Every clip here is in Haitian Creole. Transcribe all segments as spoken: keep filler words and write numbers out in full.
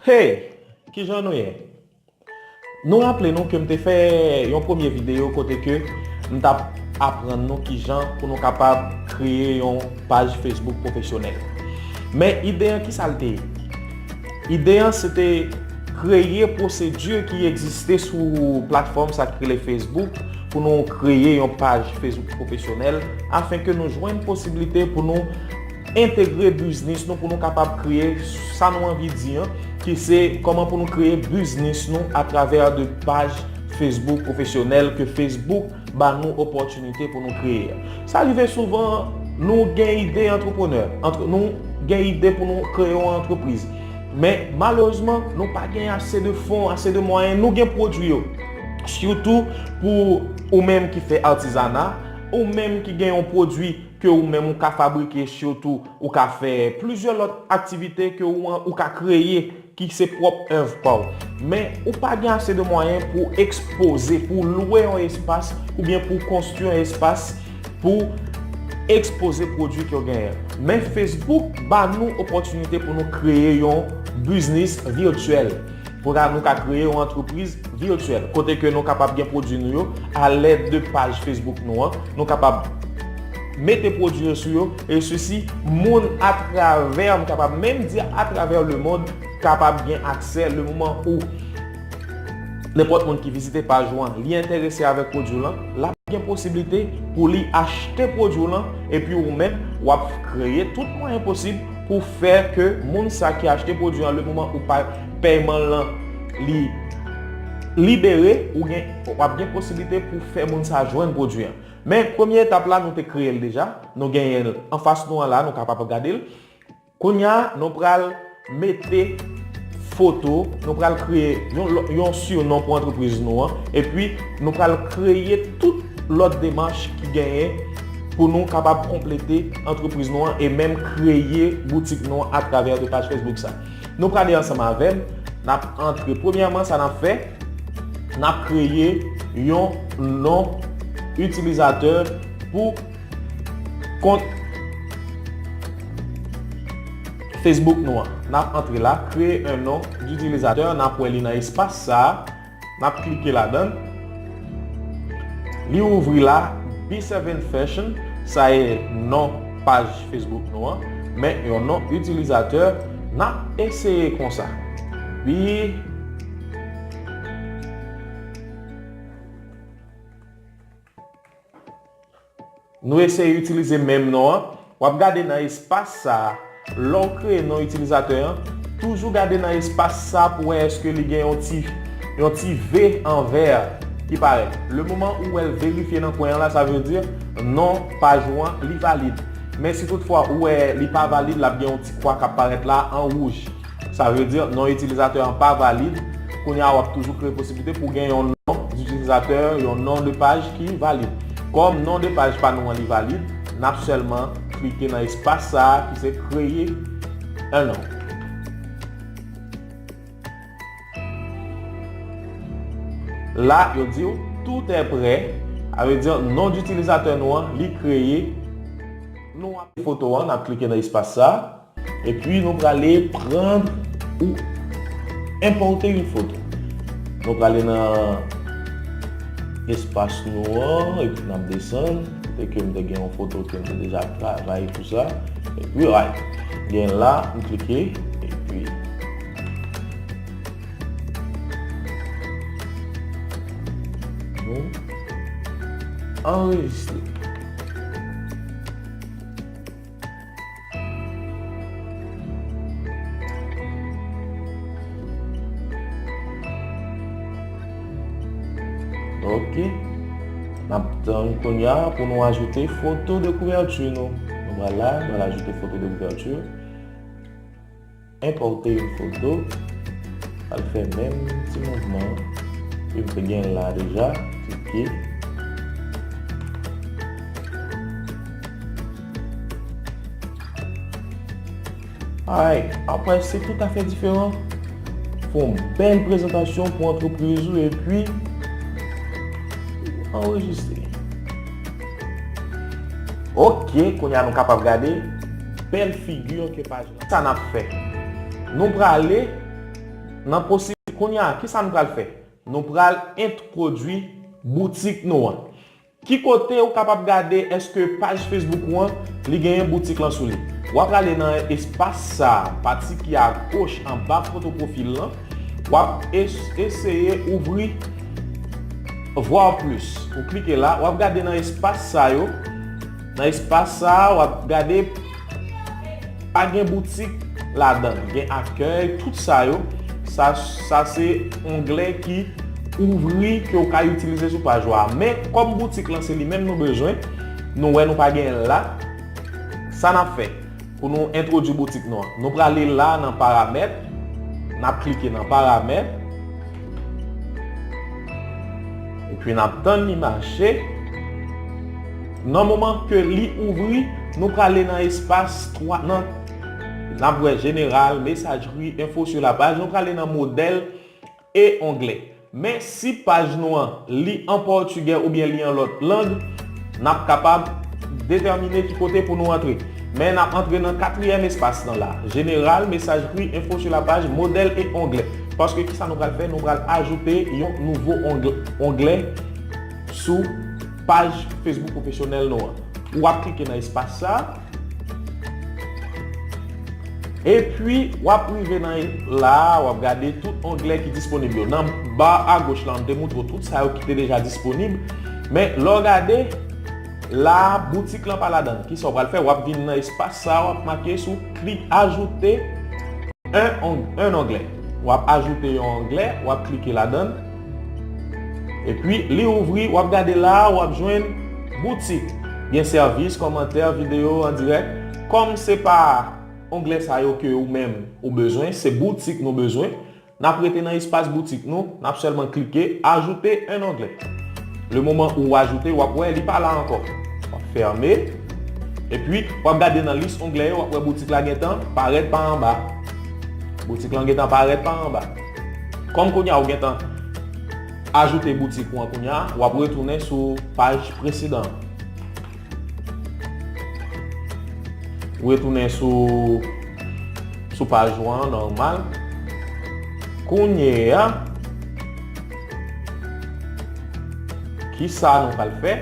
Hey, kijan nou ye? Nou raple nou ke m te fè yon premye videyo kote ke m t ap aprann nou kijan pou nou kapab kreye yon paj Facebook pwofesyonèl. Men ide an, kisa l te ye? Ide an, se te kreye pwosedi ki egziste sou platfòm sa k rele Facebook pou nou kreye yon paj Facebook pwofesyonèl, afenke nou jwenn posiblite pou nou entegre biznis nou, pou nou kapab kreye sa nou anvi di an, ki se kòman pou nou kreye biznis nou atravè de paj Facebook pwofesyonèl ke Facebook ba nou opòtinite pou nou kreye. Sa rive souvan, nou gen ide antreprenè, antre, nou gen ide pou nou kreye yon antrepriz. Men malerezman, nou pa gen ase de fon, ase de mwayen, nou gen pwodui yo. Sitou pou ou menm ki fè atizana, ou menm ki gen yon pwodui ke ou menm ou ka fabrike, sitou ou ka fè plizyè lòt aktivite ke ou, ou ka kreye, ki se pwòp èv pa w. Men ou pa gen ase de mwayen pou ekspoze, pou lwe yon espas oubyen pou konstwi yon espas pou ekspoze pwodui ke w genyen. Men Facebook ba nou opòtinite pou nou kreye yon biznis vityèl. Pou ka, nou ka kreye yon antrepriz vityèl, kote ke nou kapab gen pwodui nou yo alèd de paj Facebook nou an. Nou kapab mete pwodui yo sou yo, e sesi, moun atravè, m kapab menm di atravè lemonn, kapab gen aksè le moman ou nenpòt moun ki vizite paj ou an, li enterese avèk pwodui w lan, l ap gen posiblite pou li achte pwodui w lan, epi ou menm, w ap kreye tout mwayen posib pou fè ke moun sa ki achte pwodui an, le moman ou pa pèyman lan li libere, ou gen, w ap gen posiblite pou fè moun sa jwenn pwodui an. Men premye etap la, nou te kreye l deja, nou genyen l anfas nou an la, nou kapab gade l. Kounye a, nou pral mete foto, nou pral kreye yon, yon sinon pou antrepriz nou an, epi nou pral kreye tout lòt demach ki genyen pou nou kapab konplete antrepriz nou an e menm kreye boutik nou an atravè de paj Facebook sa. Nou prale ansanm avè m, n ap antre. Premyèman, sa n ap fè, n ap kreye yon non itilizatè pou kont Facebook nou an. N ap antre la, créer un nom d'utilisateur, n ap wè li nan espas sa a, n ap klike ladan l. Li ouvri la, B seven Fashion, sa e non paj Facebook nou an, men yon non itilizatè, n ap eseye konsa. Pi Nou eseye itilize menm non an. W ap gade nan espas sa a. Lè w kreye non itilizatè an, toujou gade nan espas sa a pou wè èske li gen yon ti, yon ti V an vè ki parèt. Le moman ou wè l verifye nan kwen an la, sa vle di non paj ou an, li valid. Men si toutfwa ou wè li pa valid, l ap gen yon ti kwa k ap parèt la an wouj. Sa vle di non itilizatè an pa valid. Kounye a, w ap toujou kreye posiblite pou gen yon non itilizatè, yon non de paj ki valid. Kòm non de paj pa nou an li valid, n ap sèlman klike nan espas sa a ki se créer un nom. La, yo di w, tout est prêt. Sa vle di non itilizatè nou an, li kreye. Nou ap foto an, n ap klike nan espas sa a. Epi nou prale prendre ou importer une photo. Nou prale nan espas nou an, epi n ap desann. Kote ke m te gen yon foto ke m te deja travay pou sa. Epi, right. Gen la, m klike, epi nou anrejistre. Ok. N ap tann kounye a pou nou ajoute foto de kouvèti nou. Nou pral la, nou pral ajoute foto de kouvèti. Importer une photo. Al fè menm ti mouvman ke m te gen la deja. Klike. Alright, apre se toutafè diferan. Fè yon bèl prezantasyon pou antrepriz ou epi anrejistre. Ok, kounye a nou kapab gade bèl figi ke paj la. Sa n ap fè? Nou prale Nan posi-, kounye a, kisa nou pral fè? Nou pral entwodui boutik nou an. Ki kote ou kapab gade èske paj Facebook ou an, li genyen boutik lan sou li? W ap prale nan espas sa a, pati ki agoch anba foto pwofil lan. W ap es-, eseye ouvri Voir plus. Ou klike la, w ap gade nan espas sa yo. Nan espas sa a, w ap gade pa gen boutik ladan l. Gen akèy, tout sa yo. Sa, sa se onglè ki ouvri ke w ka itilize sou paj ou a. Men, kòm boutik lan se li menm nou bezwen, nou wè nou pa genyen l la, sa n ap fè pou nou entwodui boutik nou an? Nou prale la nan paramèt, n ap klike nan paramèt, epi n ap tann li mache. Nan moman ke li ouvri, nou prale nan espas twa, nan, n ap wè jeneral, mesajri, enfo sou la paj, nou prale nan modèl e onglè. Men si paj nou an li an pòtigè oubyen li an lòt lang, n ap kapab detèmine ki kote pou nou antre. Men n ap antre nan katriyèm espas lan la. Jeneral, mesajri, enfo sou la paj, modèl e onglè. Paske kisa nou pral fè? Nou pral ajoute yon nouvo onglè, onglè sou paj Facebook pwofesyonèl nou an. W ap klike nan espas sa a. Epi, w ap rive nan la a, w ap gade tout onglè ki disponib yo. Nan ba agoch la, m te moutre w tout sa yo ki te deja disponib. Men, lè w gade, la a, boutik lan pa ladan l. Kisa w pral fè? W ap vin nan espas sa a, w ap make sou klik ajoute un ong-, un onglet. W ap ajoute yon onglè, w ap klike ladan l. Epi, li ouvri, w ap gade la a, w ap jwenn boutik. Gen sèvis, kòmantè, videyo an dirèk. Kòm se pa onglè sa yo ke ou menm ou bezwen, se boutik nou bezwen, n ap rete nan espas boutik nou, n ap sèlman klike ajoute un onglet. Le moman ou ajoute, w ap wè li pa la ankò. W ap fèmen. Epi, w ap gade nan lis onglè yo, w ap wè boutik la gentan parèt pa anba. Boutik lan gentan parèt pa anba. Kòm kounye a ou gentan ajoute boutik ou an kounye a, w ap retounen sou paj presedan an. Retounen sou, sou paj ou an nòmal. Kounye a, kisa nou pral fè?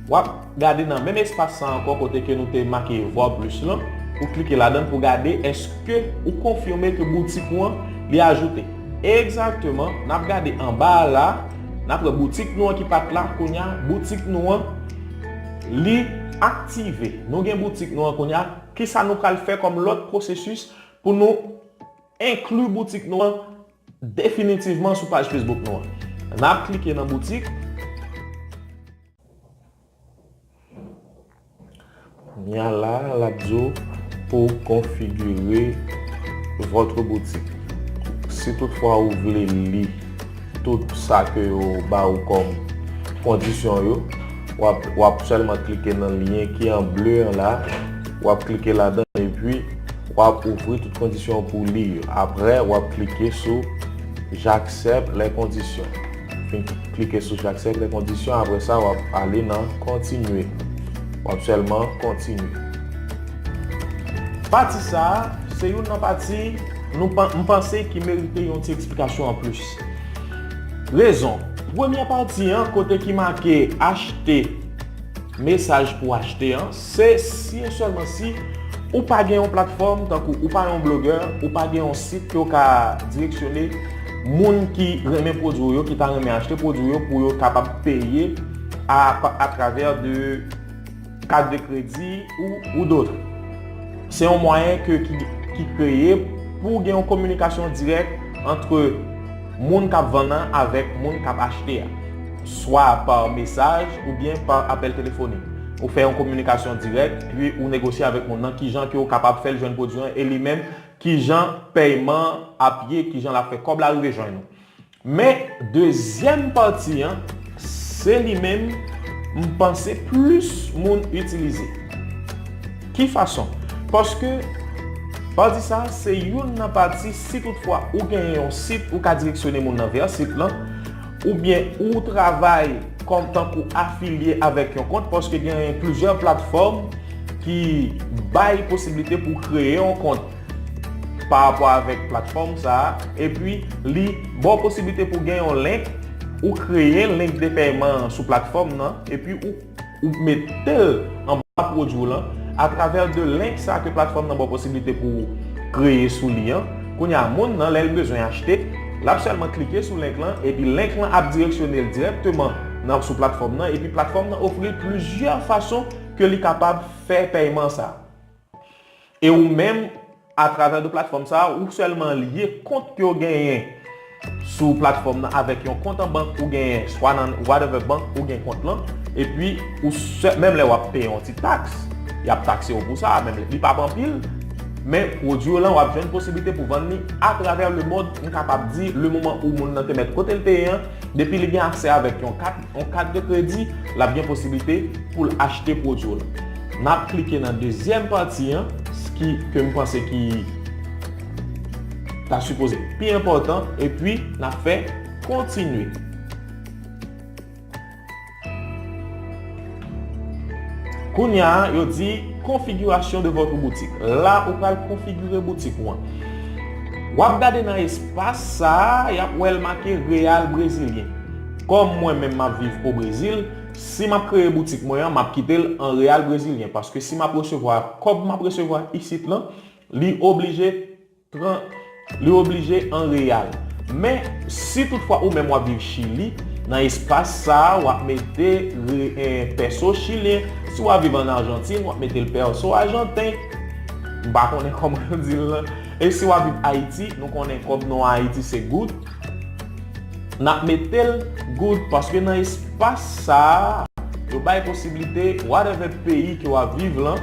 W ap gade nan menm espas sa ankò kote ke nou te make Voir plus lan, ou klike ladan l pou gade èske ou konfime ke boutik ou an li ajoute. Egzakteman, n ap gade anba a la, n ap wè boutik nou an ki pa t la, kounye a, boutik nou an, li aktive. Nou gen boutik nou an kounye a. Kisa nou pral fè kòm lòt pwosesis pou nou enkli boutik nou an definitivman sou paj Facebook nou an? N ap klike nan boutik. Kounye a la, l ap di w pou w konfigire votre boutique. Si toutfwa ou vle li tout sa ke yo ba ou kòm kondisyon yo, w ap, w ap sèlman klike nan lyen ki an ble an la, w ap klike ladan epi w ap ouvri tout kondisyon pou li yo. Apre, w ap klike sou j'accepte les conditions. Fin klike sou j'accepte les conditions, apre sa, w ap ale nan kontinye. W ap sèlman kontinye. Pati sa a, se youn nan pati nou pa, m panse ki merite yon ti eksplikasyon anplis. Rezon, premyè pati an, kote ki make achte, mesaj pou achte an, se si e sèlman si ou pa gen yon platfòm, tankou ou pa yon blogè, ou pa gen yon sit ke w ka direksyone moun ki renmen pwodui w yo, ki ta renmen achte pwodui w yo pou yo kapab peye a, atravè de kat de kredi ou, ou dòt. Se yon mwayen ke, ki, ki kreye pou gen yon kominikasyon dirèk ant moun k ap vann nan avèk moun k ap achte a, swa pa mesaj oubyen pa apèl telefonik. Ou fè yon kominikasyon dirèk, epi ou negosye avèk moun nan kijan ke w kapab fè l jwenn pwodui an, e li menm, kijan pèyman ap ye, kijan l ap fè kòb la rive jwenn ou. Men, dezyèm pati an, se li menm, m panse plis moun itilize. Ki fason? Paske pati sa a, se youn nan pati, si toutfwa ou genyen yon sit, ou ka direksyone moun nan vè sit lan, oubyen ou travay kòm tankou afilye avèk yon kont, paske genyen plizyè platfòm ki bay posiblite pou kreye yon kont. pa rapò avèk platfòm sa a, epi li ba w posiblite pou gen yon link, ou kreye link de pèman an sou platfòm nan, epi ou, ou mete l anba pwodui w lan, atravè de link sa ke platfòm nan ba w posiblite pou w kreye sou li an. Kounye a, moun nan, lè l bezwen achte, l ap sèlman klike sou link lan, epi link lan ap direksyone l dirèkteman nan, sou platfòm nan, epi platfòm nan ofri l plizyè fason ke li kapab fè pèyman sa a. E ou menm, atravè de platfòm sa a, ou sèlman lye kont ke w genyen sou platfòm nan avèk yon kont an bank ou genyen, swa nan whatever bank ou gen kont lan, epi ou sè-, menm lè w ap peye yon ti taks, y ap takse w pou sa, menm li p ap anpil, men pwodui w lan, w ap jwenn posiblite pou vann li atravè lemond, m kapab di, le moman ou moun nan te mèt kote l te ye an, depi li gen aksè avèk yon kat, yon kat de kredi, l ap gen posiblite pou l achte pwodui w lan. N ap klike nan dezyèm pati an, ki, ke m panse ki ta sipoze pi enpòtan, epi n ap fè kontinye. Kounye a, yo di configuration de votre boutique. La, ou pral konfigire boutik ou an. W ap gade nan espas sa a, y ap wè l make Real Brezilyen. Kòm mwen menm m ap viv o Brezil, si m ap kreye boutik mwen an, m ap kite l an Real Brezilyen. Paske si m ap resevwa kòb m ap resevwa isit lan, li oblije tran-, li oblije an reyal. Men, si toutfwa ou menm w ap viv Chili, nan espas sa a, w ap mete re-, en, pèso chilyen. Si w ap viv an Ajantin, w ap mete l pèso ajanten. M pa konnen kòman yo di l lan. E si w ap viv Ayiti, nou konnen kòb nou an Ayiti se goud. N ap mete l goud, paske nan espas sa a, yo bay posiblite, whatever peyi ke w ap viv lan,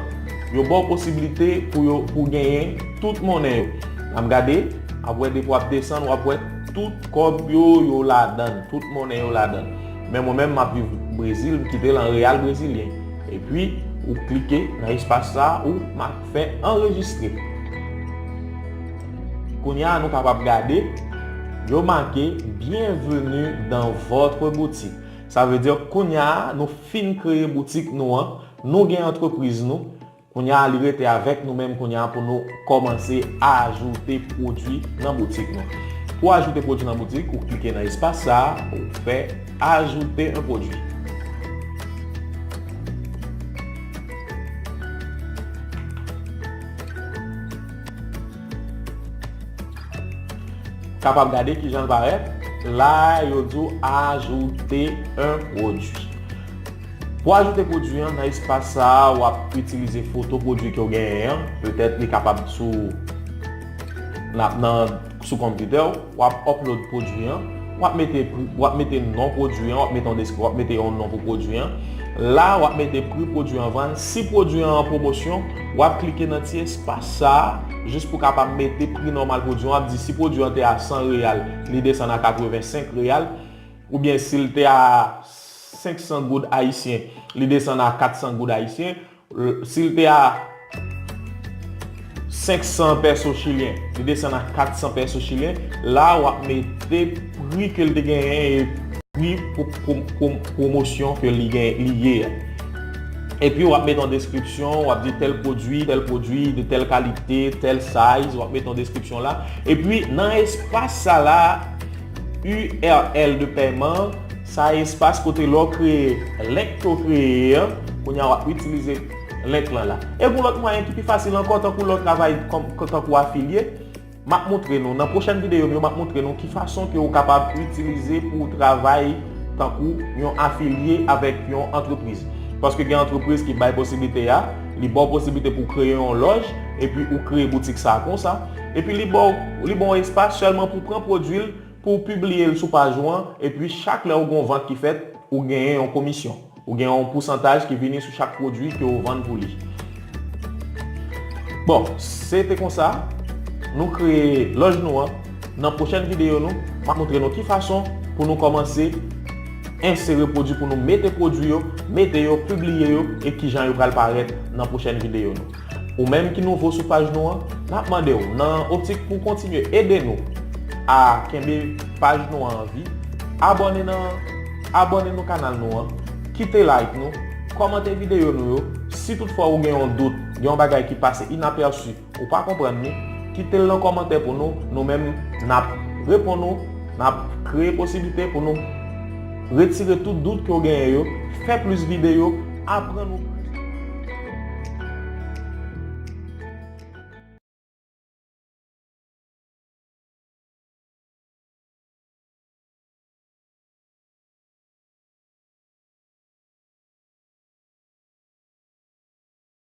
yo ba w posiblite pou yo, pou genyen tout monnen yo. N ap gade, ap wè depi w ap desann, w ap wè tout kòb yo, yo ladan l, tout monnen yo ladan l. Men mwen menm, m ap viv Brezil, m kite l an reyal brezilyen. Epi, ou klike nan espas sa a, ou ma-, fè anrejistre. Kounye a, nou kapab gade, yo make Bienvenue dans votre boutique. Sa vle di, kounye a, nou fin kreye boutik nou an, nou gen antrepriz nou. Kounye a, li rete avèk nou menm kounye a pou nou kòmanse ajoute pwodui nan boutik nou. Pou ajoute pwodui nan boutik, ou klike nan espas sa a, ou fè ajouter un produit. Kapab gade kijan l parèt. La, yo di w ajouter un produit. Pou ajoute pwodui an nan espas sa a, w ap itilize foto pwodui ke w genyen an. Petèt li kapab sou, nan, nan, sou konpitè w. W ap upload pwodui an. W ap mete pri, w ap mete non pwodui an, w ap mete yon desk-, w ap mete yon non pou pwodui an. La, w ap mete pri pwodui an vann. Si pwodui an an pwomosyon, w ap klike nan ti espas sa a, jis pou kapab mete pri nòmal pwodui an. W ap di si pwodui an te a san reyal, li desann a katrevensenk reyal, oubyen si l te a senk san goud ayisyen, li desann a kat san goud ayisyen. Si l te a senk san pèso chilyen, li desann a kat san pèso chilyen. La, w ap mete pri ke l te genyen e pri pwo-, pwo-, pwo-, pwomosyon ke li gen, li ye a. Epi, w ap mete yon deskripsyon, w ap di tèl pwodui, tèl pwodui, de tèl kalite, tèl size, w ap mete yon deskripsyon la. Epi, nan espas sa la, U R L de pèman, sa espas kote lè w kreye link ke w kreye an, kounye a w ap itilize link lan la. E gon lòt mwayen ki pi fasil ankò, tankou lè w travay kòm, tankou afilye, m ap montre nou, nan pwochèn videyo m yo, m ap montre nou ki fason ke w kapab itilize pou w travay tankou yon afilye avèk yon antrepriz. Paske gen antrepriz ki bay posiblite a, li ba w posiblite pou w kreye yon lòj, epi ou kreye boutik sa a konsa, epi li ba w, li ba w espas sèlman pou w pran pwodui l, pou w pibliye l sou paj ou an, epi chak lè ou gen yon vant ki fèt, ou genyen yon komisyon. Ou gen yon pousantaj ki vini sou chak pwodui ke w vann pou li. Bon, se te konsa, nou kreye lòj nou an. Nan pwochèn videyo nou, m ap montre nou ki fason pou nou kòmanse ensere pwodui, pou nou mete pwodui yo, mete yo, pibliye yo, e kijan yo pral parèt nan pwochèn videyo nou. Ou menm ki nouvo sou paj nou an, n ap mande w, nan optik pou w kontinye ede nou a kenbe paj nou an an vi, abòne nan, abòne nan kanal nou an, kite like nou, kòmante videyo nou yo. Si toutfwa ou gen yon dout, gen yon bagay ki pase inapèsi, ou pa konprann li, Kite l nan kòmantè pou nou. Nou menm, n ap reponn ou, n ap kreye posiblite pou nou retire tout dout ke w genyen yo, fè plis videyo, aprann ou.